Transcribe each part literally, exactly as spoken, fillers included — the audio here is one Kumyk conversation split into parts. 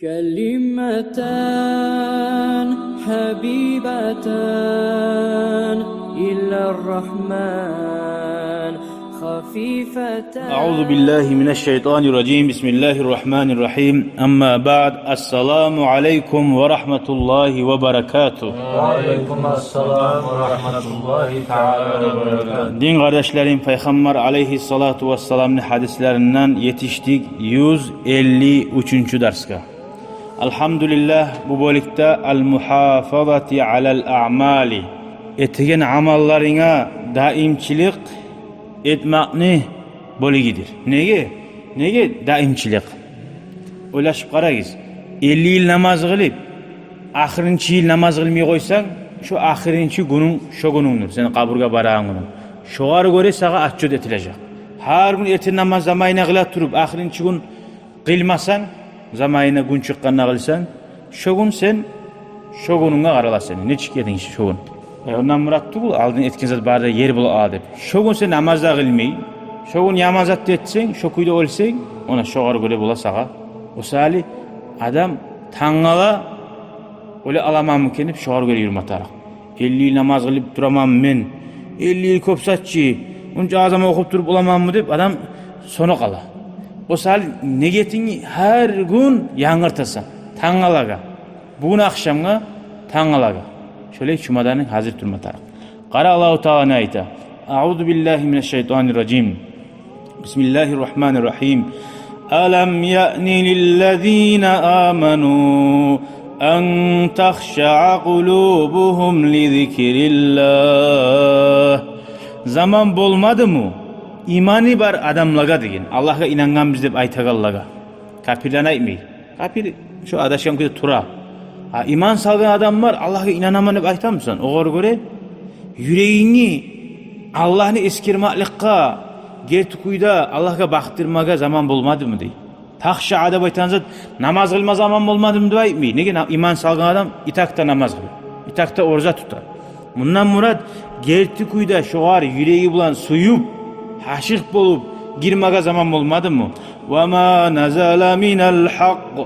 كلمتان حبيبتان إلى الرحمن خفيفتان. أعوذ بالله من الشيطان الرجيم. بسم الله الرحمن الرحيم. أما بعد. السلام عليكم ورحمة الله وبركاته. وعليكم السلام ورحمة الله تعالى وبركاته. Дин къардашларым, Пайхаммар алейгьиссалату вассаламны гьадислеринден етишдик юз элли уьчюнчю дарсгъа. Алгьамдулиллагь, бу бёлюкде ал-мугьафазати алал аъмали. Этеген амалларынга даимчилик этмекни бёлюгюдюр. Неге? Неге даимчилик? Ойлашып къарагъыз. Элли йыл намаз къылып, ахырынчы йыл намаз къылмай къойсанг, шо ахырынчы гюнюнг, шо гюнюнгдюр, сен къабургъа барагъан гюнюнг. Шогъар гёре сагъа отчёт этилежек. Гьар гюн эртен намаз заманына къыла туруп, ахырынчы гюн къылмасанг, заманына, гюн чыкъгъанда къылсанг, шо гюн сен, шо гюнюнге къарала сени. Нечик эдинг шо гюн? Э, ондан мурат тюгюл, алдын этген зат бары да ер бола ала деп. Шо гюн сен намаз да къылмай, шо гюн яман зат да этсенг, шо кюйде оьлсенг, она шогъар гёре бола сагъа. О саялы адам тангала, оьле аламанмы экен деп, шогъар гёре юрюме тарыкъ. Элли йыл намаз къылып тураманмы мен? Элли йыл кёп зат чы, мунча аз заман охуп туруп боламанмы деп, адам сонукъ къала. О саялы ниетингни гьар гюн янгыртасан. Тангалагъа. Бугюн ахшамгъа, тангалагъа. Шолай чомаданынг гьазир турма тарыкъ. Къара, Аллагьу Таала не айта? أعوذ بالله من الشيطان الرجيم. بسم الله الرحمن الرحيم. ألم يأن للذين آمنوا أن تخشع قلوبهم لذكر الله. Заман болмадымы иманы бар адамлагъа деген, Аллагьгъа инангъанбыз деп айтагъанлагъа. Капирлени айтмай. Капир шо адашгъан кюйде тура. А иман салгъан адам бар, Аллагьгъа инанаман деп айтамысан, огъар гёре юрегингни Аллагьны эсгермекликге, герти кюйде Аллагьгъа бакъдырмагъа заман болмадымы дей. Тахшаъ деп айтагъан зат, намаз къылма заман болмадымы деп айтмай. Неге, на-, иман салгъан адам итак да намаз къыла, итак да ораза тута. Мундан мурат, герти кюйде шогъар юреги булан сююп, гьашыкъ болуп гирмеге заман болмадымы? وما نزل من الحق.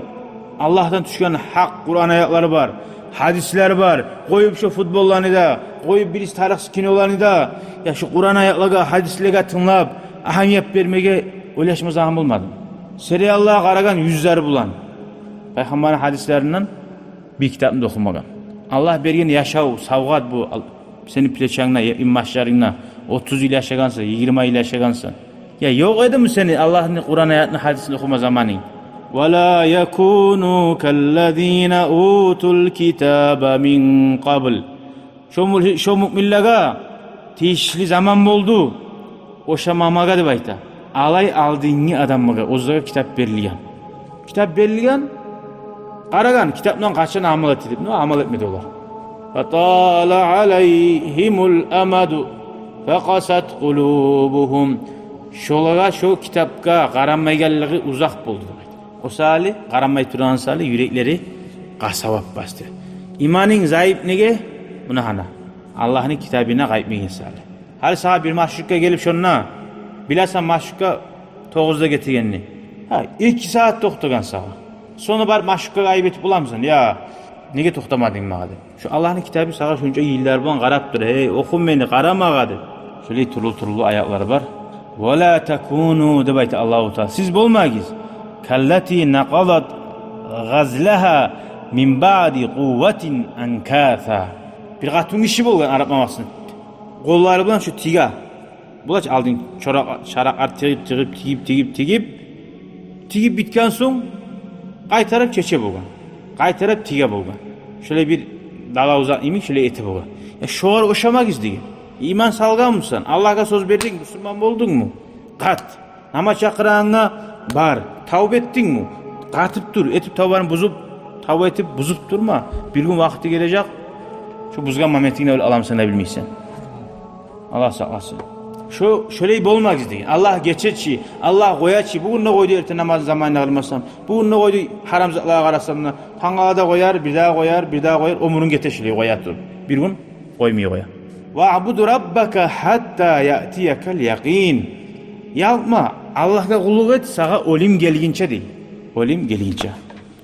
Аллагьдан тюшген гьакъ Къуран аятлары бар, гьадислер бар. Къоюп шо футболланы да, къоюп бирис тарыкъсыз киноланы да, я шо Къуран аятлагъа, гьадислеге тынглап, агьамият бермеге ойлашма заман болмадымы? Сериаллагъа къарагъан юзлер булан, Пайхаммарны гьадислеринден бир китапны да охумагъан. Аллагь берген яшав, савгъат бу. Ал-, сени плечангда, я инбашларынгда. Отуз йыл яшагъансан, йигирма йыл яшагъансан. Я ёкъ эдими сени Аллагьны Къуран аятны, гьадисни охума заманынг? ولا يكونوا كالذين أوتوا الكتاب من قبل. Шо му-, шо муъминлеге тийишли заман болду ошамамагъа деп айта. Алай алдынгъы адамлагъа, оьзлеге китап берилген. Китап берилген, къарагъан, китапдан къачан амал этди деп, но амал этмеди олар. فطال عليهم الأمد فقست قلوبهم. Шолагъа шо китапгъа къарамайгъанлыгъы узакъ болду деп айта. О саялы, къарамай тургъан саялы юреклери къасават басды. Иманынг зайып неге? Муна гьана, Аллагьны китабына къайтмайгъан саялы. Гьали сагъа бир маршрутка гелип шонда, биласан маршрутка тогъузда гетегенни. Гьа, эки сагьат токътагъан сагъа. Сонг барып маршруткагъа айып этип боламысан? Я, неге токътамадынг магъа деп. Шо Аллагьны китабы сагъа шонча йыллар булан къарап тура, гьей, оху мени, къара магъа деп. Шолай тюрлю-тюрлю аятлар бар. ولا تكونوا деп айта Аллагьу Таала. Сиз болмагъыз. كالتي نقضت غزلها من بعد قوة أنكاثا. Бир къатынгиши болгъан арап мамасыны. Къоллары булан шо тиге. Булай чы алдын чоракъ-, чаракълар тигип, тигип, тигип, тигип, тигип битген сонг, къайтарып чече болгъан. Къайтарып тиге болгъан. Шолай бир далавза йимик шолай эте болгъан. Я шогъар ошамагъыз деген. Иман салгъанмысан, Аллагьгъа сёз бердинг, бусурман болдунгму? Къат. Намаз чакъырагъангъа бар. Тавба этдингми? Къатып тур. Этип тавбаны бузуп, тавба этип бузуп турма. Бир гюн вакъти гележек, шо бузгъан моментингде оьлюп аламысан да билмейсен. Аллагь сакъласын. Шо, шолай болмагъыз деген. Аллагь гече чи, Аллагь къоя чи. Бугюн де къойду эртен намазны заманына къылмасам. Бугюн де къойду гьарам затлагъа къарасам да. Тангала да къояр, бир дагъы къояр, бир дагъы къояр. Оьмюрюн гете шолай къоя туруп. Бир гюн къоймай къоя. واعبد ربك حتى يأتيك اليقين. Ялкъма, Аллагьгъа къуллукъ эт, сагъа оьлюм гелгинче дей. Оьлюм гелгинче.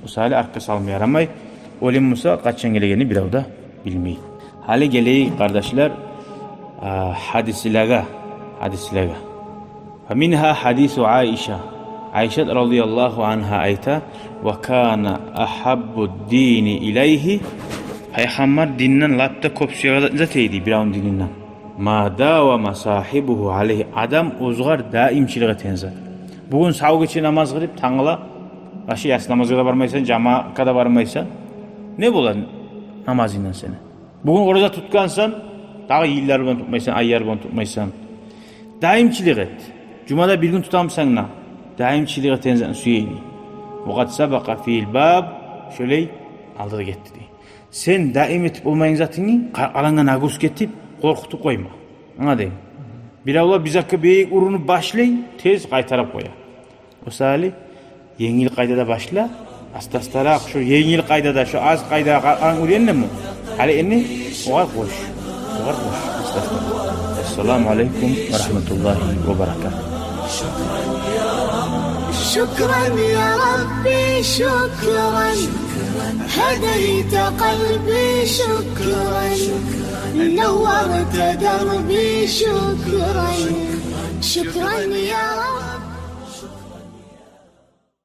О саялы артгъа салма ярамай. Оьлюм буса къачан гелегенни бирев де билмей. Гьали гелейик, къардашлар, а, гьадислеге, гьадислеге. Ва мингьа гьадису Айша. Айшат радияллагьу ангьа айта: «Ва кана агьаббу дини илайгьи». Пайхаммар динден лап да кёп сюеген зат эди, биревню дининден. «Ма давама сагьибугьу алайгьи». Адам оьзюгер даимчилик этеген зат. Бугюн сав гече намаз къылып, тангала башы яссы намазгъа да бармайсан, жамаатгъа да бармайсан. Не бола намазынгдан сени? Бугюн ораза тутгъансан, дагъы йыллар булан тутмайсан, айлар булан тутмайсан. Даимчилик эт. Жумада бир гюн тутамысан да, даимчилик этеген затны сюе эди. «Ва къад сабакъа фил баб», шолай алда да гетди дей. Сен даим этип болмайгъан затынгны къа-, къаркъарангъа нагрузка этип, къоркъутуп къойма. Англадынг? Биревлер бир затгъа бек урунуп башлай, тез къайтарып къоя. О саялы енгил къайдада башла, аста-астаракъ, шо енгил къайдада, шо аз къайдагъа къаркъаранг уьйрендинг. Гьали энни огъар къош. Огъар къош. Аста-астаракъ. Ассаламу алейкум ва рагьматуллагьи ва баракатугь. شكرا يا ربي، شكرا. هديت قلبي، شكرا. نورت دربي، شكرا. شكرا يا رب.